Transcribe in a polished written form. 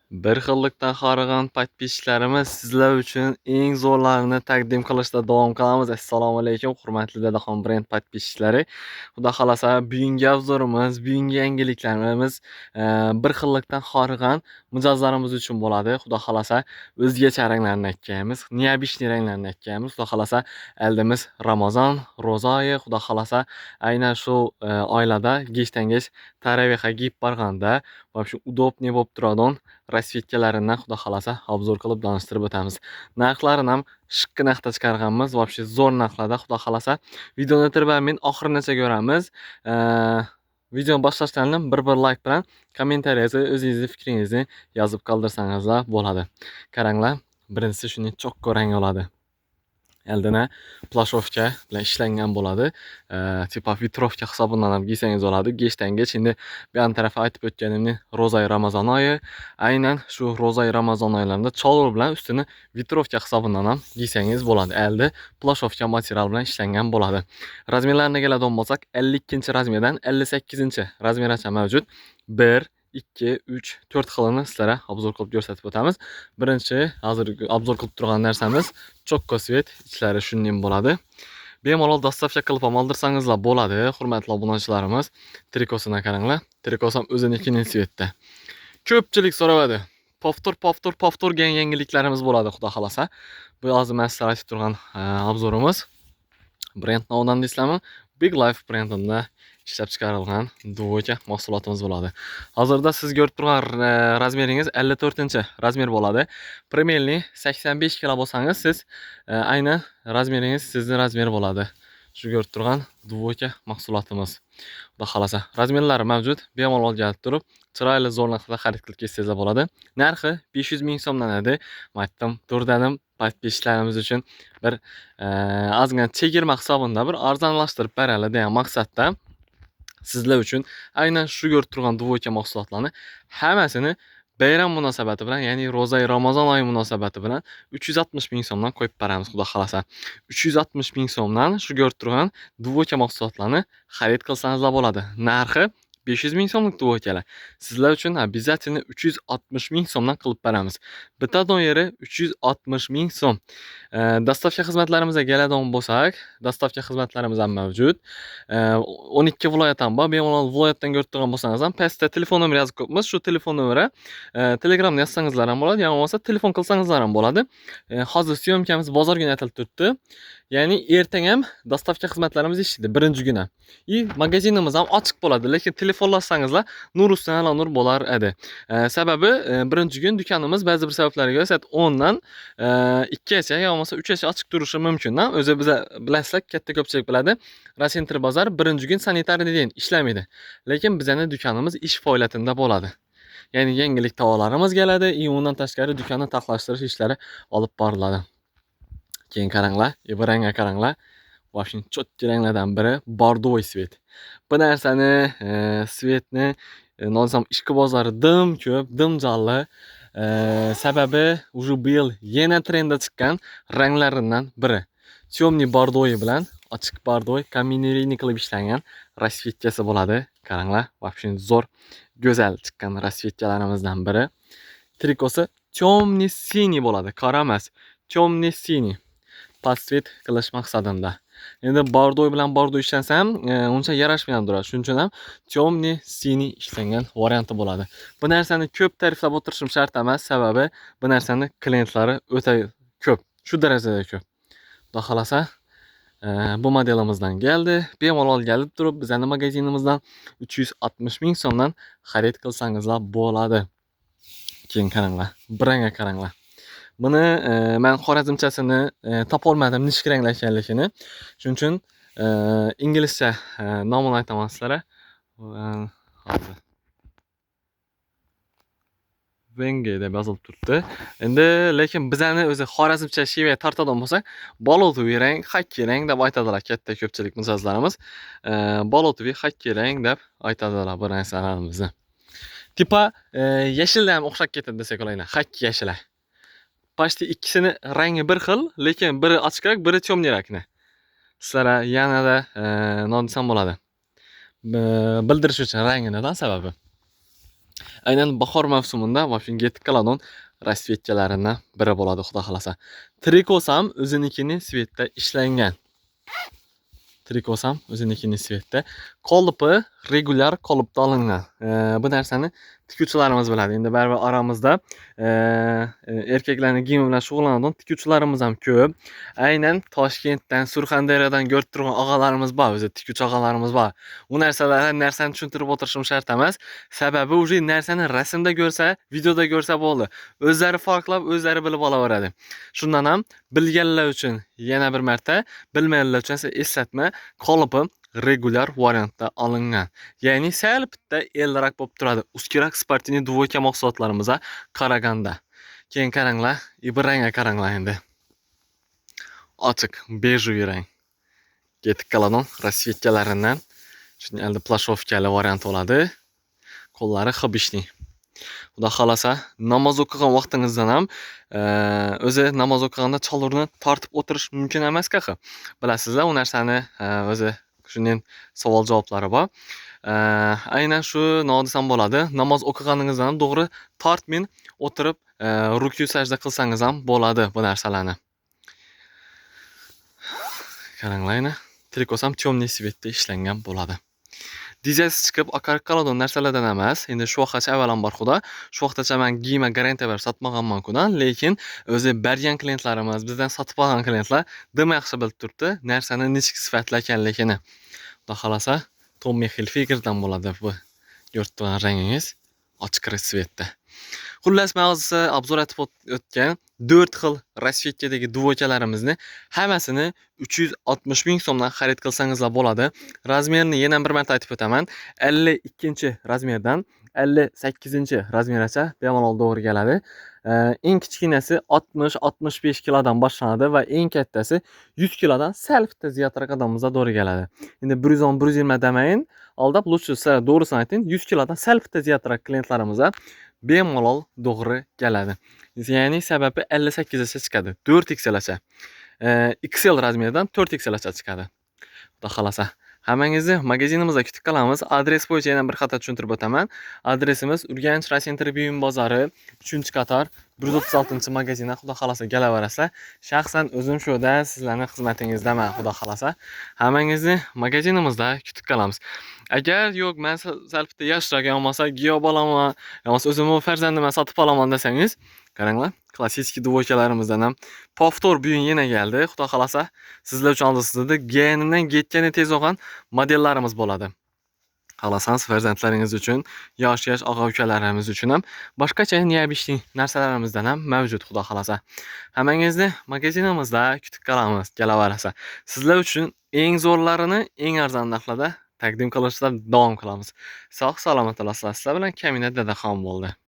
Bir xillikdan xorigan подписчикlarimiz, sizlar uchun eng zo'rlarini taqdim qilishda davom qilamiz. Assalomu alaykum, hurmatli Dadaxon brend подписчиклari. Xudo xolasa, bugungi obzorimiz, bugungi yangiliklarimiz bir xillikdan xorigan mijozlarimiz uchun bo'ladi. Xudo xolasa, o'zgacha ranglarni aytganmiz, необычный ranglarni aytganmiz. Xudo xolasa, aldimiz Ramazon, ro'za oyi, xudo xolasa, aynan shu oylarda kechdan-kech taravihga kiyib borganda вообще удобный bo'lib turadigan расцветка laridan xudo xolasa obzor qilib tanishtirib o'tamiz. Narxlarini ham shiqqi narxda chiqarganmiz, вообще zo'r narxlarda xudo xolasa. Videoni men oxirigacha ko'ramiz. Videoni boshlashdan oldin bir like bilan kommentariyada o'zingizni fikringizni yozib qoldirsangizlar bo'ladi. Qaranglar, birinchisi shuni cho'kko rang oladi. Eldina плащёвка bilan ishlangan bo'ladi. Типа ветровка hisobidan ham kiysangiz bo'ladi. Kechdan kech endi bu yon tarafi aytib o'tganimdek ro'zai Ramazon oyi. Aynan shu ro'zai Ramazon oylarida cholg'u bilan ustini ветровка hisobidan ham kiysangiz bo'ladi. Aldi плащёвка material bilan ishlangan bo'ladi. Размер larına keladigan bo'lsak, 52 размер dan 58 размер gacha mavjud. 1, 2, 3, 4 xilini sizlarga obzor qilib ko'rsatib o'tamiz. Birinchi hozir obzor qilib turgan narsamiz cho'kko цвет, ichlari shunday bo'ladi. Bemalol доставка qilib ham oldirsangizlar bo'ladi, hurmatli obunachilarimiz. Trikosini qaranglar. Trikosi ham o'zinikini цвет da. Ko'pchilik so'raydi. Повтор, повтор, повтор degan yangiliklarimiz bo'ladi, xudo xolasa. Bu hozir men sizlarga aytib turgan obzorimiz brend nomidan deysizlarmi? Big Life brendida ishlab chiqarilgan двойка mahsulotimiz bo'ladi. Hozirda siz ko'rib turgan размер ingiz 54 размер bo'ladi. Примерно 85 kilo bo'lsangiz, siz aynan размер ingiz sizni размер bo'ladi. Shu ko'rib turgan двойка mahsulotimiz. Xudo xolasa, размер lari mavjud. Bemalol kelib turib, chiroyli zo'r narxda xarid qilib ketsangizlar bo'ladi. Narxi 500 ming so'mdan edi. Aytdim, turdanim подписчик larimiz uchun bir ozgina chegirma hisobida bir arzonlashtirib beraylik degan maqsadda sizlar uchun aynan shu ko'rib turgan двойка mahsulotlarni hammasini bayram munosabati bilan, ya'ni ro'zai Ramazon oyi munosabati bilan 360 ming so'mdan qo'yib beramiz, xudo xolasa. 360 ming so'mdan shu ko'rib turgan двойка mahsulotlarni xarid qilsangizlar bo'ladi. Narxi 500 ming so'mlik двойка lar. Sizlar uchun обязательно 360 ming so'mdan qilib beramiz. Bitta yeri 360 ming so'm. Доставка xizmatlarimizga keladigan bo'lsak, доставка xizmatlarimiz ham mavjud. 12 viloyat ham bor. Bemalol viloyatdan ko'rib turgan bo'lsangiz ham pastda telefon nomeri yozib qo'yibmiz. Shu telefon nomeri Telegramda yozsangizlar ham bo'ladi, yo bo'lmasa telefon qilsangizlar ham bo'ladi. Hozir съёмка miz bozor kuni aytilib turibdi. Ya'ni ertaga ham доставка xizmatlarimiz ishlaydi, birinchi kuni. И magazinimiz ham ochiq bo'ladi, lekin telefonlashsangizlar nur ustidan nur bo'lar edi. Sababi birinchi kun do'konimiz ba'zi bir sabablarga ko'ra soat 10 dan 2 gacha yo bo'lmasa 3 gacha ochiq turishi mumkin. O'zi biza bilasizlar, katta ko'pchilik biladi. Rasentr bozor birinchi kun санитарный день ishlamaydi. Lekin bizning do'konimiz ish faoliyatida bo'ladi. Ya'ni yangilik tovarlarimiz keladi, и undan tashqari do'konni taxlashtirish ishlari olib boriladi. Keyin qaranglar, bu rangga qaranglar. Вообще чёткий ranglardan biri бордовый цвет. Bu narsani, цвет ni nima ishqibozlari dim ko'p, dim jonli. Sababi уже bu yil yana trendda chiqqan ranglaridan biri. Темный бордовый bilan ochiq бордовый комбинированный qilib ishlangan расцветка si bo'ladi. Qaranglar, вообще zo'r, go'zal chiqqan расцветка larimizdan biri. Trikosi темный синий bo'ladi, qora emas, темный синий. Под цвет qilish maqsadida. Endi бордовый bilan бордовый ishlansa ham uncha yarashmay ham turadi. Shuning uchun ham темный синий ishlangan varianti bo'ladi. Bu narsani ko'p ta'riflab o'tirishim shart emas, sababi bu narsani klientlari o'ta ko'p, shu darajada ko'p. Xudo xolasa, bu modelimizdan keldi. Bemalol kelib turib, bizning magazinimizdan 360 ming so'mdan xarid qilsangizlar bo'ladi. Keyin qaranglar, bir rangga qaranglar. Buni men xorazmchasini topolmadim nechta ranglar ekanligini. Shuning uchun inglizcha nomini aytaman sizlarga. Hozir. Venge deb yozilib turibdi. Endi lekin bizani o'zi xorazmcha shevaga tortadigan bo'lsak, болотовый rang, xakki rang deb aytadilar katta ko'pchilik mijozlarimiz. Болотовый xakki rang deb aytadilar bu narsalarimizni. Типа yashilga ham o'xshab ketadi desak bo'ladi, xakki yashili. Почти ikkisini rangi bir xil, lekin biri ochiqroq, biri темный roqni. Sizlarga yanada nima desam bo'ladi, bildirish uchun rangini sababi. Aynan bahor mavsumida вообще ketib qoladigan расцветка laridan biri bo'ladi, xudo xohlasa. Trikos ham o'zinikini цвет da ishlangan. Trikos ham o'zinikini цвет da. Qolipi regulyar qolipda olingan. Bu narsani tikuvchilarimiz biladi. Endi baribir aramizda erkaklarning kiyimi bilan shug'ullanadigan tikuvchilarimiz ham ko'p. Aynan Toshkentdan, Surxondaryodan ko'rib turgan og'alarimiz bor, o'zi tikuvchi og'alarimiz bor. U narsalarni narsani tushuntirib o'tirishim shart emas. Sababi уже narsani rasmda ko'rsa, videoda ko'rsa bo'ldi. O'zlari farqlab, o'zlari bilib olaveradi. Shundan ham bilganlar uchun yana bir marta, bilmaganlar uchun esa eslatma, qolipi regulyar variantda olingan. Ya'ni sal bitta elliroq bo'lib turadi. Узкий roq спортивный двойка mahsulotlarimizga qaraganda. Keyin qaranglar, bir rangga qaranglar endi. Ochiq бежевый rang. Ketib qoladigan расцветка laridan. Shuni endi плащевка li variant bo'ladi. Qo'llari xibishli. Xudo xohlasa, namoz o'qigan vaqtingizdan ham o'zi namoz o'qiganda cholurni tortib o'tirish mumkin emas axir. Bilasizlar, u narsani o'zi shunday savol javoblari bor. Aynan shu nima desam bo'ladi, namoz o'qiganingizdan ham to'g'ri tortmay o'tirib, ruku sajda qilsangiz ham bo'ladi bu narsalarni. Qaranglar, yana trikos ham темный цвет da ishlangan bo'ladi. Dizasi chiqib oqarib qoladigan narsalardan emas. Endi shu vaqtgacha avvalambor xudo, shu vaqtgacha man kiyima garantiya berib sotmaganman kudan, lekin o'zi bergan klientlarimiz, bizdan sotib olgan klientlar dim yaxshi bilib turibdi narsani nechuk sifatli ekanligini. Xudo xohlasa, Tommy Hilfigerdan bo'ladi bu ko'rib turgan rangingiz ochiq цвет da. Xullas, men hozir обзор etib o'tgan 4 xil расцветка dagi двойка larimizni hammasini 360 ming so'mdan xarid qilsangizlar bo'ladi. Размер ni yana bir marta aytib o'taman. 52 размер dan 58 размер gacha bemalol to'g'ri keladi. Eng kichkinasi 60-65 kilodan boshlanadi va eng kattasi 100 kilodan sal bitta ziyodroq odamimizga to'g'ri keladi. Endi 110, 120 demayin, aldab лучше sizlarga to'g'risini aytayin, 100 kilodan sal bitta ziyodroq klientlarimizga bemalol to'g'ri keladi. Ya'ni sababi 58 gacha chiqadi, 4 XL gacha. XL размер dan 4 XL gacha chiqadi. Xudo xohlasa. Hammangizni magazinimizda kutib qolamiz. Adres bo'yicha yana bir xato tushuntirib o'taman. Adresimiz Urganch Center buyum bozori, 3-qator, 136-magazinga xudo xohlasa kelaverasizlar. Shaxsan o'zim shu yerda sizlarning xizmatingizdaman, xudo xohlasa. Hammangizni magazinimizda kutib qolamiz. Agar yo'q, men sal bitta yoshroq, yo bo'lmasa giyoh bo'laman, yo bo'lmasa o'zimni farzandimga sotib olaman desangiz, qaranglar, klassik двойка larimizdan ham повтор buyum yana keldi. Xudo xohlasa, sizlar uchun oldingizda genimdan ketgani tez olgan modellarimiz bo'ladi. Xohlasangiz farzandlaringiz uchun, yosh-yosh og'a ukalarimiz uchun ham boshqacha необычный narsalarimizdan ham mavjud, xudo xohlasa. Hammangizni magazinimizda kutib qolamiz, kelaverasa. Sizlar uchun eng zo'rlarini eng arzon narxlarda taqdim qilishda davom qilamiz. Sog' salomat bo'lasizlar. Sizlar bilan Kamina Dadaxon bo'ldi.